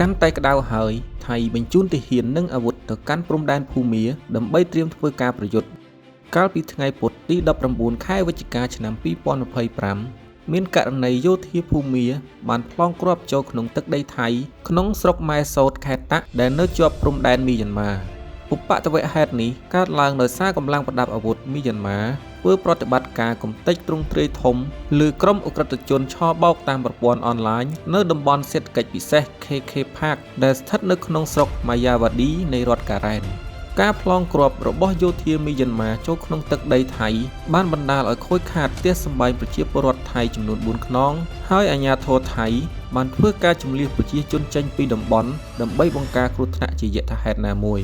កាន់តែក្តៅហើយថៃបញ្ជូនទាហាននិងអាវុធទៅកាន់ព្រំដែនភូមាដើម្បីត្រៀមធ្វើការប្រយុទ្ធកាលពីថ្ងៃពុធទី19ខែវិច្ឆិកាឆ្នាំ2025មានករណីយោធាភូមាបានប្លង់គ្រាប់ចូលក្នុងទឹកដីថៃក្នុងស្រុកម៉ែសោតខេត្តតាក់ដែលនៅជាប់ព្រំដែនមីយ៉ាន់ម៉ាឧបទ្ទវហេតុនេះកើតឡើងដោយសារកម្លាំងប្រដាប់អាវុធមីយ៉ាន់ម៉ាធ្វើប្រតិបត្តិការកំទេចទ្រង់ទ្រាយធំលើក្រុមឧក្រិដ្ឋជនឆបោកតាមប្រព័ន្ធអនឡាញនៅតំបន់សេដ្ឋកិច្ចពិសេស KK Park ដែលស្ថិតនៅក្នុងស្រុកម៉ាយ៉ាវ៉ាឌីនៃរដ្ឋការ៉ែនការប្លង់គ្រាប់របស់យោធាមីយ៉ាន់ម៉ាចូលក្នុងទឹកដីថៃបានបណ្ដាលឲ្យខូចខាតផ្ទះសម្បែងប្រជាពលរដ្ឋថៃចំនួន4ខ្នងហើយអាជ្ញាធរថៃបានធ្វើការជម្លៀសប្រជាជនចេញពីតំបន់ដើម្បីបង្ការគ្រោះថ្នាក់ជាយថាហេតុណាមួយ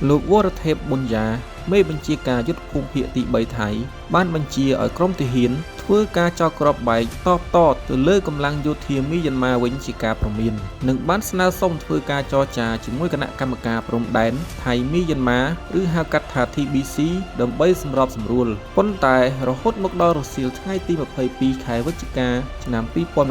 លោកវរថេបប៊ុនយ៉ាមេបញ្ជាការយុទ្ធភូមិភាគទី3ថៃបានបញ្ជាឲ្យក្រុមទាហានធ្វើការចោទគ្រាប់បែកតបតទៅលើកម្លាំងយោធាមីយ៉ាន់ម៉ាវិញជាការព្រមាននិងបានស្នើសុំធ្វើការចរចាជាមួយគណៈកម្មការព្រំដែនថៃមីយ៉ាន់ម៉ាឬហៅកាត់ថា TBC ដើម្បីសម្របសម្រួលប៉ុន្តែរហូតមកដល់រសៀលថ្ងៃទី22ខែវិច្ឆិកាឆ្នាំ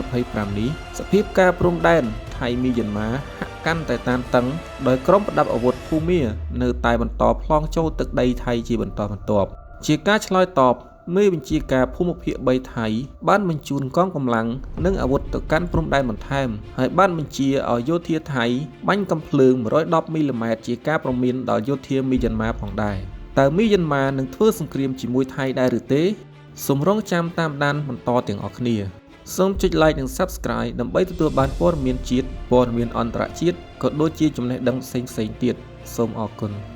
2025នេះសភាពការព្រំដែនថៃមីយ៉ាន់ម៉ាហាក់កាន់តែតានតឹងដោយក្រុមប្រដាប់អាវុធភូមានៅតែបន្តប្លង់ចូលទឹកដីថៃជាបន្តបន្ទាប់ជាការឆ្លើយតបមេបញ្ជាការភូមិភាគ3ថៃបានបញ្ជូនកងកម្លាំងនិងអាវុធទៅកាន់ព្រំដែនបន្ថែមហើយបានបញ្ជាឲ្យយោធាថៃបាញ់កាំភ្លើង110មីលីម៉ែត្រជាការព្រមានដល់យោធាមីយ៉ាន់ម៉ាផងដែរតើមីយ៉ាន់ម៉ានឹងធ្វើសង្គ្រាមជាមួយថៃដែរឬទេសូមរងចាំតាមដានបន្តទាំងអស់គ្នាសូមចុច Like និង Subscribe ដើម្បីទទួលបានព័ត៌មានជាតិព័ត៌មានអន្តរជាតិក៏ដូចជាចំណេះដឹងផ្សេងៗទៀតសូមអរគុណ។